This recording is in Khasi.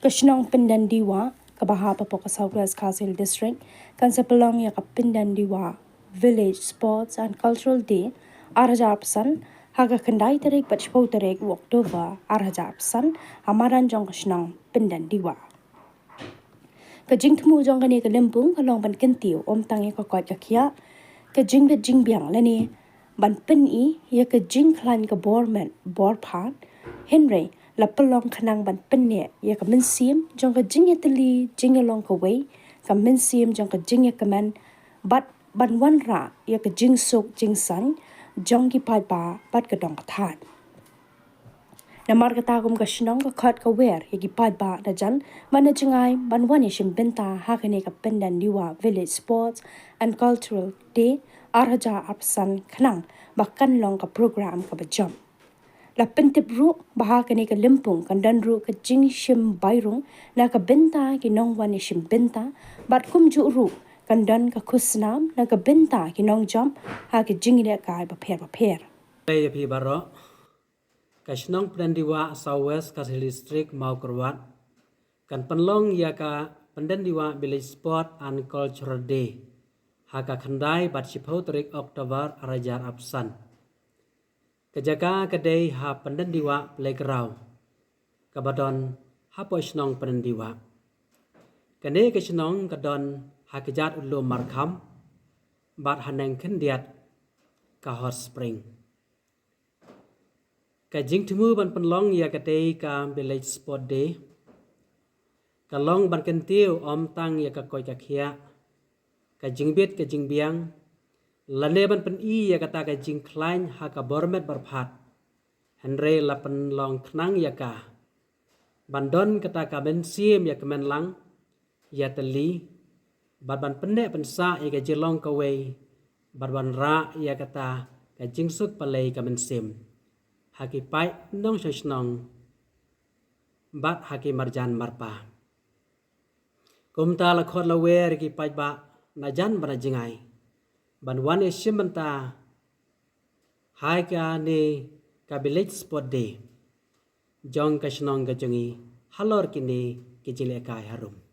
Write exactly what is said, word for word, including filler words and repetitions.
Ka shnong Pyndendiwah, kaba hap hapoh ka South West Khasi Hills District, kan sa pynlong ïa ka Pyndendiwah Village Sports and Cultural Day ar hajar arphew san ha ka khyndai tarik bad shiphew tarik u October ar hajar arphew san ha madan jong ka shnong Pyndendiwah. Ka jingthmu jong kane ka lympung ka long ban kyntiew ym tang ïa ka koit ka khiah, ka jingbit jingbiang lane ban pyni ïa ka jingkhlaiñ ka bor met bor phad, hynrei la pynlong khnang ban pynneh ïa ka mynsiem jong ka jingïatylli, jingïalong kawei, ka mynsiem jong ka jingïakmen, bad ban wanrah ïa ka jingsuk jingsaiñ jong ki paidbah bad ka dong ka thaiñ. Namar kata kum ka shnong ka khot ka wer ïa ki paidbah na jan bad na jngai ban wan ïashim bynta ha kane ka Pyndendiwah Village Sports and Cultural Day ar hajar arphew san khnang ba kan long ka program kaba jop. La pyntip ruh ba ha kane ka lympung kan don ruh ka jingshim bai rung na ka bynta ki nongwan ïashim bynta, bad kumjuh ruh kan don ka khusnam na ka bynta ki nongjop ha ki jingïalehkai bapher bapher. Khublei ïa phi baroh. Ka shnong Pyndendiwah, South West Khasi Hills District, Mawkyrwat, kan pynlong ïa ka Pyndendiwah Village Sport and Cultural Day ha ka khyndai bad shiphew tarik October ar hajar arphew san. Ka jaka ka dei ha Pyndendiwah Playground, kaba don hapoh shnong Pyndendiwah. Kane ka shnong ka don ha kjat u lum Markham bad haneng khyndiat ka Hot Spring. Ka jingthmu ban pynlong ïa katei ka Village Sport Day ka long ban kyntiew ym tang ïa ka koit ka khiah, ka jingbit ka jingbiang, lane ban pyni ïa kata ka jingkhlaiñ ha ka bor met bor phad, hynrei la pynlong khnang ïa ka ban don kata ka mynsiem ïakmen lang, ïatylli, bad ban pynneh pynsah ïa ka jinglong kawei, bad wanrah ïa kata ka jingsuk palei ka mynsiem ha ki paid nongshong shnong bad ha ki marjan marpa. Kumta la khot la wer ïa ki paidbah na jan bad na jngai ban wan ïashim bynta ha kane ka Village Sport Day jong ka shnong ka jong ngi halor kine ki jinglehkai harum.